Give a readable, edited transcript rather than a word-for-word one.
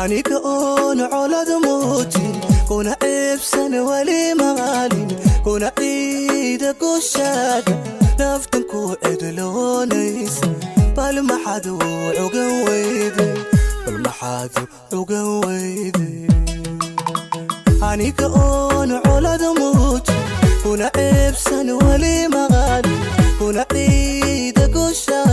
Aniga oon colad muujin, kuna ceebsan weli maalin, kuna ciida gushaada, naftan ku cidloonaysa. Bal maxaad u cugan weyday? Bal maxaad u cugan weyday? Aniga oon colad muujin, kuna ceebsan weli maalin, kuna ciida gushaada.